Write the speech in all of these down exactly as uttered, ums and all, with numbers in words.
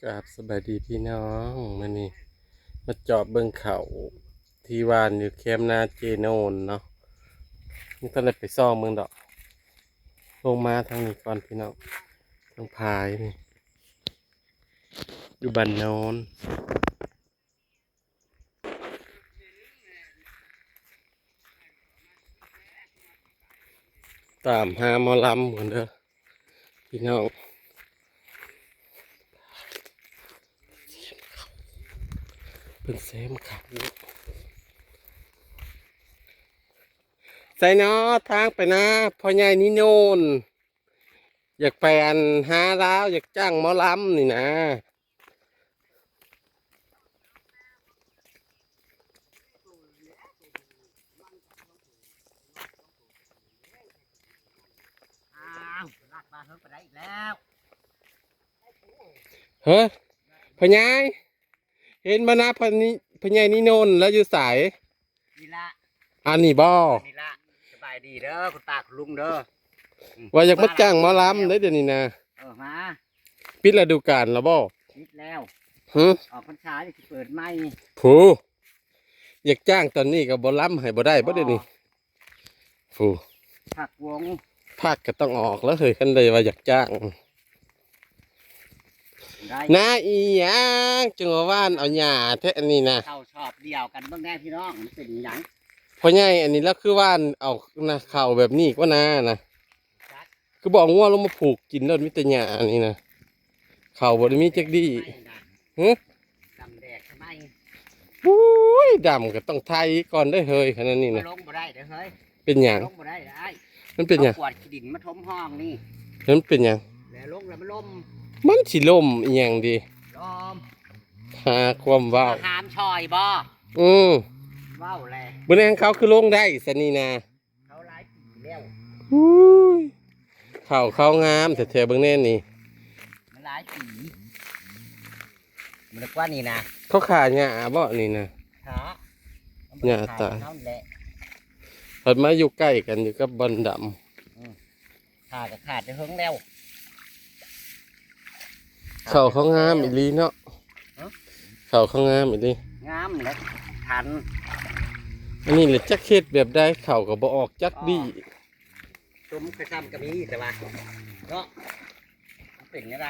ครับ สบายดีพี่น้อง มื้อนี้มาจอบเบิ่งข้าวที่หว่านอยู่แคมนาเจโนนเนาะ มันก็เลยไปซ่องเบิ่งดอก ลงมาทางนี้ก่อนพี่น้อง ทางพายนี่ อยู่บ้านโนน ตามหาหมอลำก่อนเด้อพี่น้อง เป็นแซมเขา ใส่เนาะ ทางไปนะ พ่อใหญ่นิโนน อยากไปอันหาลาว อยากจ้างหมอลำนี่นะ อ้าว ลากปลาเพิ่มไปได้อีกแล้ว เฮ้ย พ่อใหญ่ เห็นบ่นะ พ่อนี่ พ่อใหญ่นิโนน แล้วอยู่ไส นี่ละ อันนี้บ่ นี่ละ สบายดีเด้อ คุณป้าคุณลุงเด้อ อืม ว่าอยากมาจ้างหมอลำได้เดี๋ยวนี้นะ เออ มา ปิดฤดูกาลแล้วบ่ ปิดแล้ว หึ ออกพรรษาจะเปิดใหม่ ผู้ อยากจ้างตอนนี้ก็บ่ลำให้บ่ได้บ่เดี๋ยวนี้ ผู้ ผักวง ผักก็ต้องออกแล้วเฮ้ย คันใดว่าอยากจ้าง ได้ นาอีหยังจึงว่าหว่านเอาหญ้าแท้อันนี้นะ เข้าชอบเดียวกันเบิ่งแน่พี่น้อง มันเป็นหยัง พ่อใหญ่ อันนี้แล้วคือหว่านเอานะ เข้าแบบนี้กว่านานะ คือบอกงัวลงมาผูกกินแล้วมีแต่หญ้าอันนี้นะ เข้าบ่ได้มีจักดี ไม่นะ หึ ดำแดดทำไม อุ้ย ดำก็ต้องไถก่อนได้เฮ้ย ขนาดนี้ มา นะ ลงบ่ได้เด้อเฮ้ย เป็นหยัง ลงบ่ได้เด้ออ้าย มันเป็นหยัง เอาขวดขี้ดินมาถมห้องนี่ มันเป็นหยัง แล้วลงแล้วมันลม มันสิลมอีหยังดี ลม หาความเว้า หามชอยบ่ อืม เว้าแหละ มื้อนี้เขาคือลงได้ซะนี่นะ เขาหลายปีแล้ว อุ้ย เข้า เข้างามแท้ๆ เบิ่งแน่นี่ มันหลายปี มันกว่านี่นะ เขาขาหญ้าบ่นี่นะ ขา หญ้าตาย เท่านั้นแหละ เพิ่นมาอยู่ใกล้กันอยู่กับบ่อนดำ อืม ขาก็ขาดไปเฮิงแล้ว เข้าเขางามอีหลีเนาะ ฮะ เข้าเขางามอีหลี งามแล้ว ทัน อันนี้แหละจักเฮ็ดแบบใด เข้าก็บ่ออกจักดี อ๋อ สมกระซำกะมีแต่ว่า เนาะ มันเป็นอะไร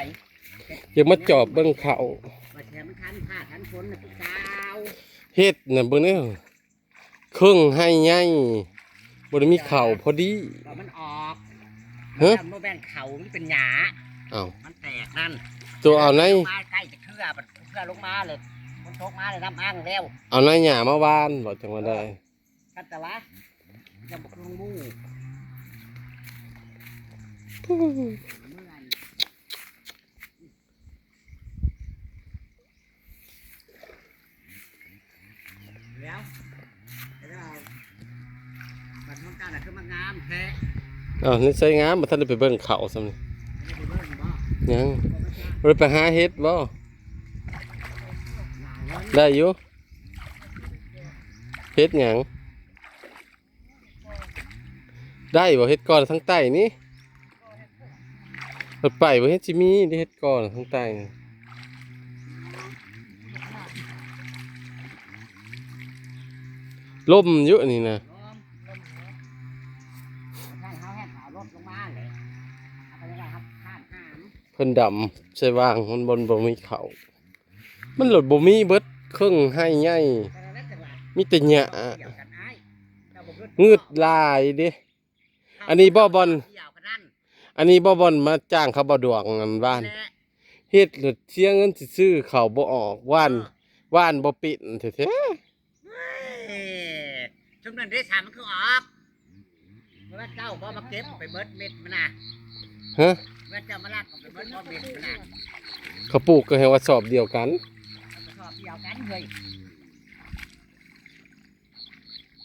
อยากมาจอบเบิ่งเข้า มาแถมมันทันผ้าทันฝนนะพี่สาว เฮ็ดน่ะเบิ่งแน่ เครื่องให้ใหญ่ บ่ได้มีเข้าพอดี ก็มันออก ฮะ มันบ่แม่นเข้า มันเป็นหญ้า อ้าว มันแตกนั่น ตัวเอาไหน มาใกล้จะเครือ มันเครือลงมาเลย มันตกมาเลยน้ำอั้งแล้ว เอาไหนหญ้ามาหว่าน บ่จังว่าได้ คันแต่ว่า ยังบ่คือหมู่ เมื่อย แล้ว แล้วเอาบัดของเจ้าน่ะคือมางามแท้ อ้าว นี่ใส่งาม บ่ทันได้ไปเบิ่งเข้าซ้ำนี่ ไม่ได้ไปเบิ่งบ่ ยัง บ่ไปจ้ะ บ่ได้ไปหาเฮ็ดบ่ หลายเงิน ได้อยู่ เฮ็ดหยัง ได้บ่ เฮ็ดก่อนทางใต้นี่ รถไปบ่ เฮ็ดสิมีได้ เฮ็ดก่อนทางใต้นี่ ลมอยู่อันนี้นะ ลม ลม ท่านเขาให้เอารถลงมาเลย เอาไปเลยครับ ข้ามข้าม เพิ่นดำใส่วาง มันบ่ บ่มีเข้า มันหลดบ่มีเบิดเครื่องให้ใหญ่ แต่ละจังหวัด มีแต่หญ้า เดียวกันอ้าย เจ้าบ่เกิด งืดหลายเด้ อันนี้บ่บ่อน เดียวกันนั่น อันนี้บ่บ่อนมาจ้างเขาบ่ดวงอันบ้าน และ เฮ็ดหลดเสียเงินซื่อๆ เข้าบ่ออก หว่าน เออ หว่านบ่เป็นแท้ๆ เฮ้ย ช่วงนั้นได้สามมันคือออก เมื่อเจ้าบ่มาเก็บไปเบิดเม็ดมันน่ะ ฮะ เมื่อเจ้ามาลักเอาไปเบิดบ่เม็ดมันน่ะ เขาปลูกก็ให้ว่าสอบเดียวกัน เอากระสอบเดียวกันเฮ้ย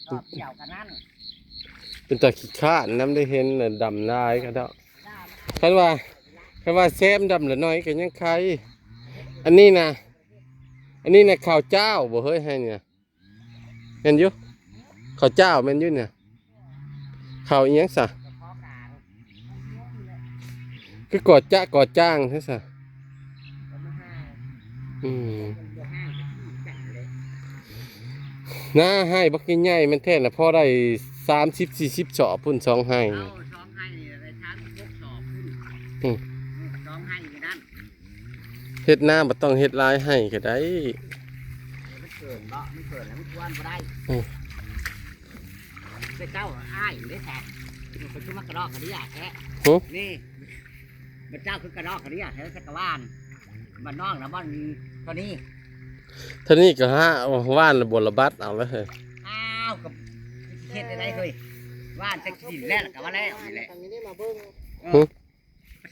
สอบเดียวกันนั่น เป็นตาขี้ข้านนำได้เห็นน่ะ ดำลายเขาเนาะ คันว่า คันว่าแซมดำละน้อยก็ยังไค อันนี้นะ อันนี้นะข้าวเจ้าบ่เฮ้ยให้เนี่ย แม่นอยู่ ข้าวเจ้าแม่นอยู่เนี่ย ข้าวอีหยังซะ คือก่อจ๊ะก่อจ้างแท้ซะ อืม หน้าไฮ่บักใหญ่ๆ มันแท้น่ะ พอได้สามสิบสี่สิบสอบพุ้น สองไฮ่ เอาสองไฮ่นี่ได้สามสิบหกสอบพุ้น อืม สองไฮ่นี่นั่น เฮ็ดนาบ่ต้องเฮ็ดหลายไฮ่ก็ได้ มันเกินเนาะ มันเกินแล้วมันควรบ่ได้ อืม แต่เจ้าอ้ายอยู่ได้แท้ มันคือมากระดอกกระเดี้ยแท้ หึ นี่ มันเจ้าคือกระดอกกระเดี้ยแท้ จักรวาล บ้านนอกนะบ้านเท่านี้ เท่านี้ก็หาว่านละบนละบัดเอาแล้วเฮ้ย อ้าว ก็เฮ็ดได้เฮ้ย ว่านใส่ขี้ดินแล้วก็ว่าแล้วนี่แหละ ทางนี้ได้มาเบิ่ง เออ หึ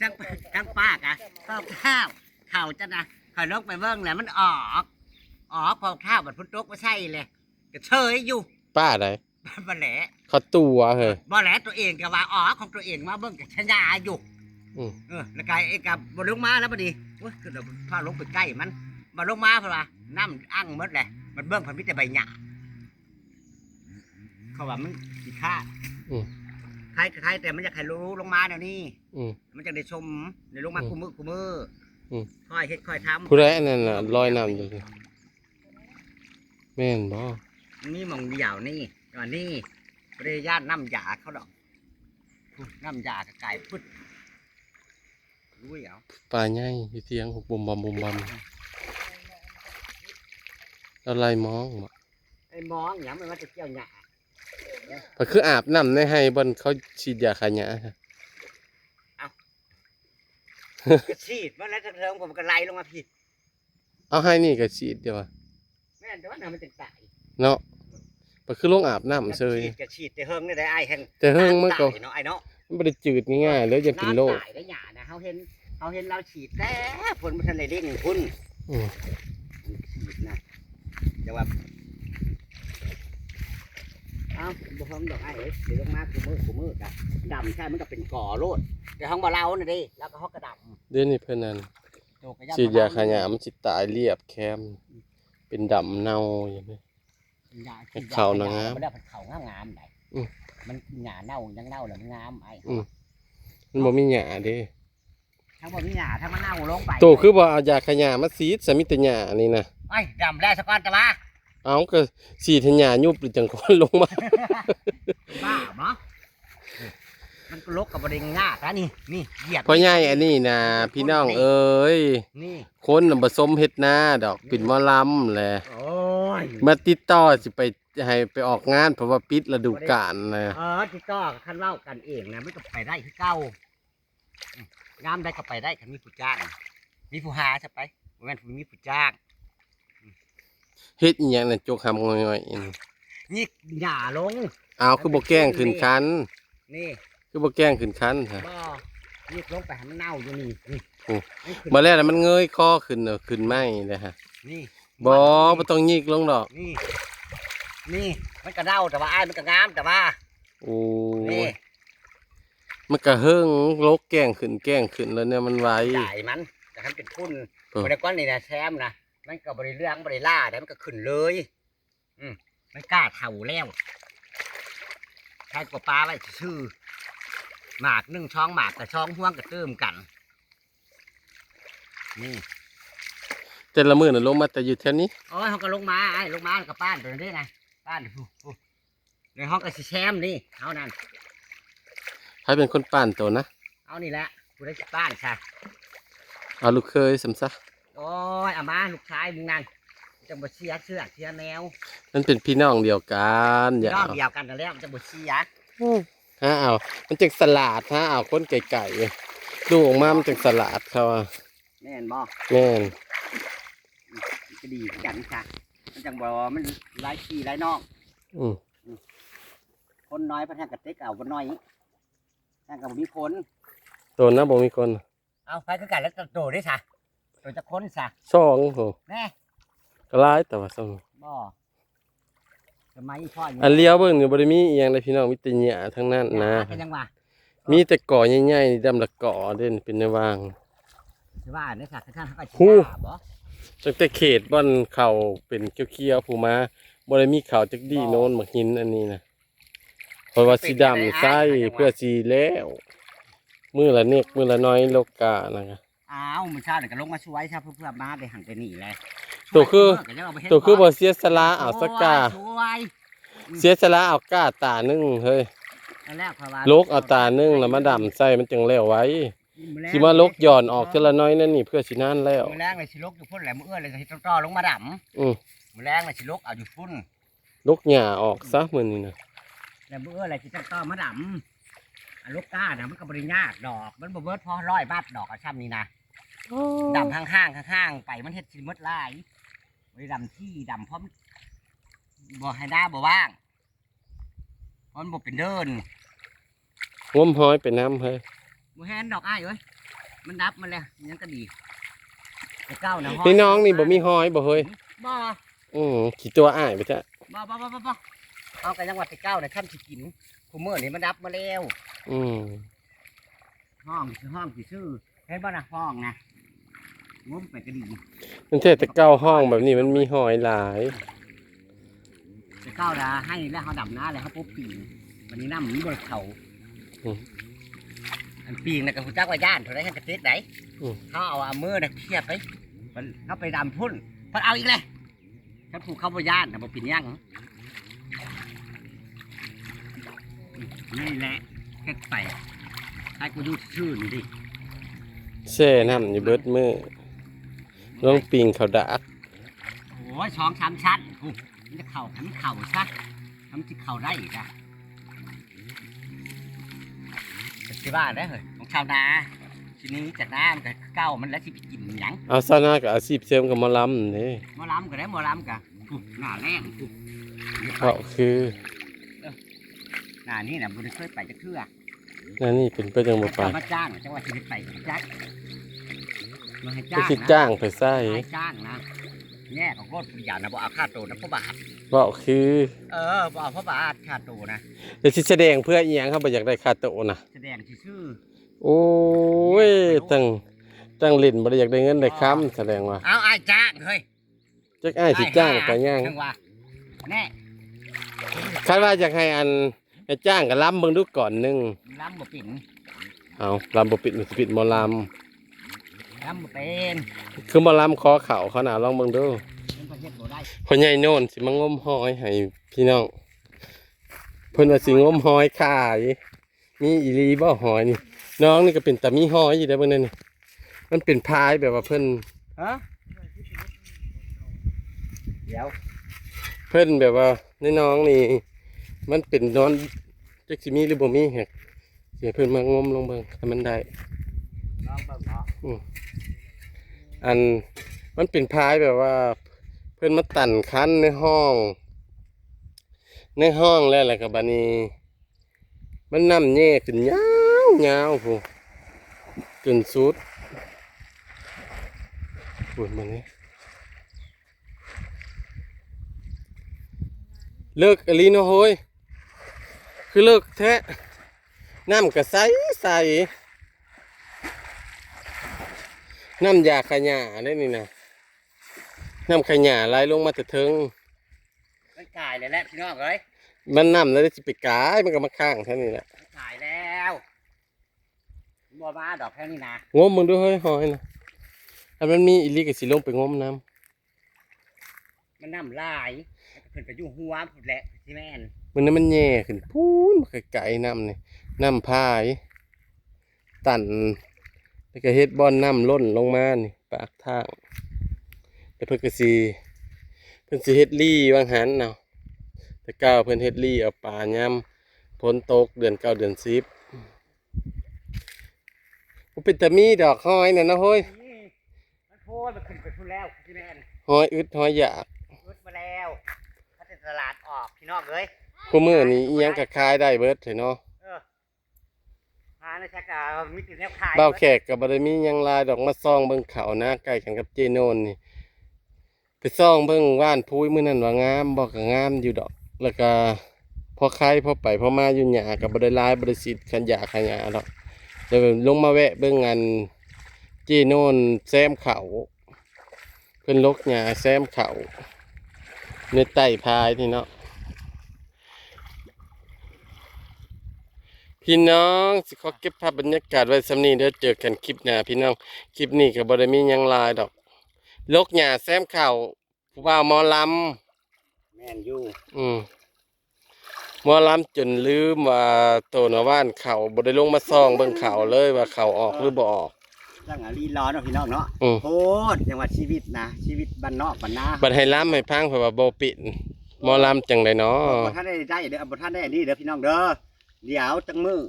ทั้ง ทั้งป้ากะ ข้าวข้าว เขาจะนะ เขาลงไปเบิ่งแล้วมันออก ออก พอข้าวบัดฝนตกมาใส่เลย ก็เชยอยู่ ป้าใด บ่แหละ เขาตัวเฮ้ย บ่แหละ ตัวเองก็ว่า อ๋อ ของตัวเองมาเบิ่งกับชะยาอยู่ อืม เออ แล้วกายเองก็บ่ลงมาแล้วบัดนี้ โอ้ย คือเราพาลงไปใกล้มัน บ่ลงมาเพราะว่าน้ำอั้งหมดแหละ มันเบิ่งเพิ่นมีแต่ใบหญ้า เขาว่ามันขี้คร้าน อืม คล้ายๆ แต่มันอยากให้รู้ลงมาแนวนี้ อืม มันจะได้ชม ได้ลงมา อืม คู่มื้อคู่มื้อ อืม ค่อยเฮ็ดค่อยทำ ผู้ใดอันนั้นน่ะ ลอยน้ำอยู่ แม่นบ่ มันมีหม่องเดียวนี่ ตอนนี้บ่ได้ย่านน้ำยาเขาดอก น้ำยากระกายปึ๊ด รู้เอา ปลาใหญ่อยู่เถียง บุมบอมบุมบอม แล้วไล่มองบ่ ไอ้มองหยังมันว่าจะเกี่ยวหญ้า ก็คืออาบน้ำในไฮ่บ่อนเขาฉีดยาฆ่าหญ้า เอ้า ก็ฉีดมาแล้วทางเทิงผมก็ไล่ลงมาผิด เอาไฮ่นี่ก็ฉีดเดียวอะ แม่นแต่ว่าน้ำมันจังตาย เนาะ ก็คือลงอาบน้ำเชย ฉีดก็ฉีดแต่เฮิงนี่ได้อ้ายแฮง แต่เฮิงมันก็ ตายเนาะอ้ายเนาะ มันบ่ได้จืดง่ายๆ แล้วจะเป็นโรค น้ำตายได้หญ้านะ เฮาเห็น เฮาเห็นเราฉีดแต่ฝนบ่ทันได้เร่งพุ้น อืม ฉีดนะ แต่ว่า เอ้า บ่พร้อมดอกอ้ายเอ้ย เดี๋ยวลงมาคู่มื้อคู่มื้อกะดำใช่ มันก็เป็นกอโลด แต่ของบ่เราน่ะเด้ แล้วก็ฮอกกระดำ เดี๋ยวนี้เพิ่นนั่น โตกะย่าน ฉีดยาฆ่าหญ้า มันสิตายเรียบแคม เป็นดำเน่าอยู่นี่ ยา ให้เขานะ ยา งาม แล้วเขางามๆ ได้ อืม มันหญ้าเน่ายังเน่าแล้วมันงามไอ้ อืม มันบ่มีหญ้าเด้ ทั้งบ่มีหญ้าทั้งมันเน่าลงไป โตคือบ่เอายาฆ่าหญ้ามาฉีด สะมีแต่หญ้านี่นะ ไอ้ดำแล้วสะก้อนตะวา เอาก็ฉีดให้หญ้ายุบหรือจังค่อยลงมา บ้าบ่ มันก็ลกกับบ่ได้ง่ายนะนี่ นี่เหยียบ พ่อใหญ่อันนี้นะ พี่น้องเอ้ย นี่ คนน่ะบ่สมเฮ็ดนาดอก เป็นหมอลำแหละ โอ้ย มาติดต่อสิไปให้ไปออกงาน เพราะว่าปิดฤดูกาลนะ เออ ติดต่อคันเว้ากันเองนะ มันก็ไปได้คือเก่า อืม งามได้ก็ไปได้คันมีผู้จ้าง มีผู้หาซะไป บ่แม่นมีผู้จ้าง เฮ็ดอีหยังน่ะ จกหำง่อยๆ นี่ หยิกหญ้าลง อ้าว คือบ่แกล้งขึ้นคัน นี่ คือบ่แกล้งขึ้นคันฮะ บ่ หยิกลงไปให้มันเน่าอยู่นี่ นี่ โอ้ มันขึ้น บ่แล้วน่ะ มันเงยคอขึ้นน่ะ ขึ้นไม้เลยฮะ นี่ บ่ บ่ต้องหยิกลงดอก นี่ นี่ มันก็เน่าแต่ว่าอ้ายมันก็งามแต่ว่า โอ้ นี่ มันก็เฮิงลกแกล้งขึ้นแกล้งขึ้นแล้วเนี่ยมันไว ใหญ่มัน แต่คันเป็นพุ่น เออ บ่ได้ก้อนนี่นะแซมนะ มันก็บ่ได้เหลืองบ่ได้ล่าแต่มันก็ขึ้นเลย อืม มันกล้าเฒ่าแล้ว ใครก็ปาไว้ซื่อๆ หมากหนึ่งสองหมากกับสองพวงก็เติมกัน นี่ แต่ละมื้อน่ะลงมาแต่อยู่แถวนี้ โอ้ย เขาก็ลงมา ไอ้ลงมาก็ป้านตัวนี้นะ ป้านผู้ ผู้ ในห้องก็สิแซมนี่ เอานั่น ใครเป็นคนป้านตัวนะ เอานี่แหละ ผู้ใดสิป้านซะ เอาลูกเขยซำซะ โอ้ย เอามาลูกชายมึงนั่น จังบ่เสียเสื้อเสียแนว มันเป็นพี่น้องเดียวกัน อย่า พี่น้อง เอา เดียวกันนั่นแหละ มันจังบ่เสีย อืม หาเอา มันจังสลาด หาเอาคนไกลๆ ลูกออกมามันจังสลาดเขาอะ แม่นบ่ แม่น มันก็ดีคือกันค่ะ มันจังบ่ มันหลายพี่หลายน้อง อืม คนน้อยเพิ่นแฮงกะเต็กเอาบ่น้อย แฮงกะบ่มีคน โตนะบ่มีคน เอาไปคือกันแล้วโตได้ซะ โตจักคนซะ สองโห แน่ ก็หลายแต่ว่าสอง บ่ สมัยพ่ออยู่ อันเลี้ยวเบิ่งนี่บ่ได้มีอีหยังเลยพี่น้อง มีแต่หญ้าทั้งนั้นนะ หญ้าก็ยังว่า มีแต่กอใหญ่ๆ ดำละกอเด่นเป็นในวาง สิว่าในสัตว์ท่านเขาก็สิ หู ว่าบ่ ตั้งแต่เขตบ้านเขาเป็นเขียวๆ ผู้มา บ่ได้มีเขาจักดี บ่ โนนหมากหินอันนี้นะ เพราะว่าสิดำใส่เพื่อสิแล้ว มื้อละเน็กมื้อละน้อยโลกานะ อ้าวมื้อเช้านี่ก็ลงมาช่วยซะ เพื่อเพื่อมาไปหั่นไปนี่แหละ ตัวคือ ก็ยังเอาไปเฮ็ด ตัวคือบ่เสียสละเอาสะกา โอ้ยช่วย เสียสละเอาก้าตาหนึ่งเฮ้ย นั่นแหละเพราะว่า ลกเอาตาหนึ่งแล้วมาดำใส่มันจังแล้วไว้ มื้อแลง สิมาลกหย่อนออกเทื่อละน้อยนั่นนี่เพื่อสินานแล้ว มื้อแลงเลยสิลกอยู่พุ่นแหละมื้ออื่นเลยสิต่อลงมาดำ อืม มื้อแลงเลยสิลกเอาอยู่พุ่น ลกหญ้าออกซะมื้อนี้นะ แล้วมื้ออื่นเลยสิต่อมาดำอันลกก้านะมันก็บ่ได้ยากดอก มันบ่เบิดพอร้อยบาทดอกเอาซ้ำนี่นะดำห่างๆห่างๆไปมันเฮ็ดสิหมดหลายบ่ได้ดำที่ดำเพราะมันบ่ให้หน้าบ่ว่างเพราะมันบ่เป็นเดิน งมหอยไปน้ำเฮ้ย บ่แฮนดอกอ้ายเอ้ยมันดับมาแล้วยังก็ดีแต่เก้านะ พี่น้องนี่บ่มีหอยบ่เฮ้ย บ่ อืมขี้ตัวอ้ายไปจ้ะ บ่บ่บ่บ่บ่เอากันยังว่าแต่เก้านะท่านสิกินคุมื้อนี่มันดับมาแล้ว อืม ห้องสิห้องสิซื้อเห็นบ่นะห้องนะงมไปก็ดี มันแท้แต่เก้าห้องแบบนี้มันมีหอยหลาย แต่เก้านะให้แล้วเขาดำนาแล้วเขาปุ๊บปีนวันนี้น้ำมันบ่เข้า อืม อันปีนน่ะก็ฮู้จักว่าย่านเท่าใดให้กระติดได อืม เขาเอาเอามือน่ะเทียบไปมันเขาไปดำพุ่นเพิ่นเอาอีกเลยถ้าผู้เขาบ่ย่านน่ะบ่เป็นหยังนี่แหละเฮ็ดไปให้กูอยู่ซื่อนี่ดิ แช่น้ำอยู่เบิดมื้อลงปิงเขาดัก โอ้ยสองสามชั้นกูมันจะเข่าให้มันเข่าซะให้มันจะเข่าได้อีกอะสิว่าได้เฮ้ยของชาวนาทีนี้จากน้ำกับเก้ามันแล้วสิไปกินหยัง เอาซาวนากับอาชีพเสริมกับหมอลำนี่ หมอลำก็ได้หมอลำก็หน้าแรงกู เพราะคือ หน้านี่นะบ่ได้เคยไปจักเทื่อ นั่นนี่เป็นไปจังบ่ไป เขามาจ้างจังว่าสิไปจักมาให้ ก็ จ้าง สิ นะ จ้างไปใส่ ให้จ้างนะแยกออกรถผู้เดียวนะบ่เอาค่าตัวนะเพราะบาท เพราะคือ เออบ่เอาเพราะบาทค่าตัวนะ แต่สิแสดงเพื่ออีหยังเขาบ่อยากได้ค่าโตนะ แสดงซื่อ โอ้ยตั้งตั้งเล่นบ่ได้อยากได้เงินได้คำแสดงว่า ๆเอาอ้ายจ้างเฮ้ย จักอ้ายสิจ้างไปหยัง จังว่าแน่ คันว่าอยากให้อันให้จ้างก็ลำเบิ่งดูก่อนหนึ่ง ลำบ่เป็น เอาลำบ่ปิดมันสิปิดหมอล ลำบ่เป็น ำคือหมอลำขอเข่าเขาน่ะลองเบิ่งดู มันก็เฮ็ดบ่ได้ พ่อใหญ่โน่นสิมางมหอยให้พี่น้อง เพิ่นว่าสิงมหอยขาย มีอีหลีบ่หอยนี่ น้องนี่ก็เป็นตามีหอยอยู่ได้อเบิ่งนั่นนี่ มันเป็นพายแบบว่าเพิ่น ฮะเดี๋ยว เพิ่นแบบว่าในน้องนี่ มันเป็นนอนจักสิมีหรือบ่มีแฮกสิให้เพิ่นมางมลองเบิ่งถ้ามันได้ ลองเบิ่งเนาะ อืมอันมันเป็นพายแบบว่า เพิ่นมาตันคันในห้อง ในห้องแล้วแล้วก็บัดนี้ มันน้ำแย่ขึ้นยาวยาวพู้นจนสุดพู้นบัดนี้ เลิกอีหลีเนาะเฮ้ย คือเลิกแท้ น้ำก็ใสใส น้ำยาขยะได้นี่นะ น้ำขยะไหลลงมาแต่เทิง มันกายเลยแหละพี่น้องเอ้ย มันน้ำแล้วสิไปกาย มันก็มาค้างแค่นี้แหละ มันกายแล้วบ่มาดอกแค่นี้นะ งมมึงดูเฮ้ยหอยนะถ้ามันมีอีหลีก็สิลงไปงมน้ำ มันน้ำลายเพิ่นไปอยู่หัวพุ้นแหละที่แม่น มันนั้นมันแย่ขึ้นพู้นไกลๆน้ำนี่น้ำพาย ตันแล้วก็เฮ็ดบ่อนน้ำล้นลงมานี่ปากทางแต่เพิ่นก็สิเพิ่นสิเฮ็ดหลี้วางหันเนาะแต่เก่าเพิ่นเฮ็ดหลี้เอาปลายามฝนตกเดือนเก้าเดือนสิบบ่เป็นตามีดอกหอยน่ะเนาะเฮ้ย นี่มันโพดมันขึ้นไปพุ้นแล้วที่แม่น หอยอึดหอยอยาก อึดมาแล้วเขาจะตลาดออกพี่น้องเอ้ย คู่มื้อนี้อีหยังก็ขายได้เบิดเนาะ เออหาในชักกามีแต่แนวขาย บ่าวแขกก็บ่ได้มีหยังหลายดอกมาส่องเบิ่งเขานะใกล้กันกับเจ๊โน่นนี่ไปส่องเบิ่งว่านพุ้ยมื้อนั้นว่างามบ่ก็งามอยู่ดอก แล้วก็พอไข่พอไปพอมาอยู่หญ้าก็บ่ได้หลายบ่ได้สิขยะขยะดอกเดี๋ยวลงมาแวะเบิ่งอันเจ๊โน่นแซมเขาเพิ่นลกหญ้าแซมเขาในใต้พายนี่เนาะ พี่น้อง สิขอเก็บภาพบรรยากาศไว้ส่ำนี้เด้อ เจอกันคลิปหน้าพี่น้อง คลิปนี้ก็บ่ได้มีหยังหลายดอก ลกหญ้าแซมข้าว ผู้บ่าวหมอลำ แม่นอยู่ อืม หมอลำจนลืมว่าโตหน้าบ้านเขาบ่ได้ลงมาส่องเบิ่งเขาเลยว่าเขาออกหรือบ่ออก จังหวะลีลอเนาะพี่น้องเนาะ อืม โพดจังหวะชีวิตนะ ชีวิตบ้านนอกบ้านนา บัดให้ลำให้ฟังเพิ่นว่าบ่เป็น หมอลำจังได๋น้อ บ่ทันได้ได้เด้อ บ่ทันได้อันนี้เด้อพี่น้องเด้อ เดี๋ยวจักมื้อ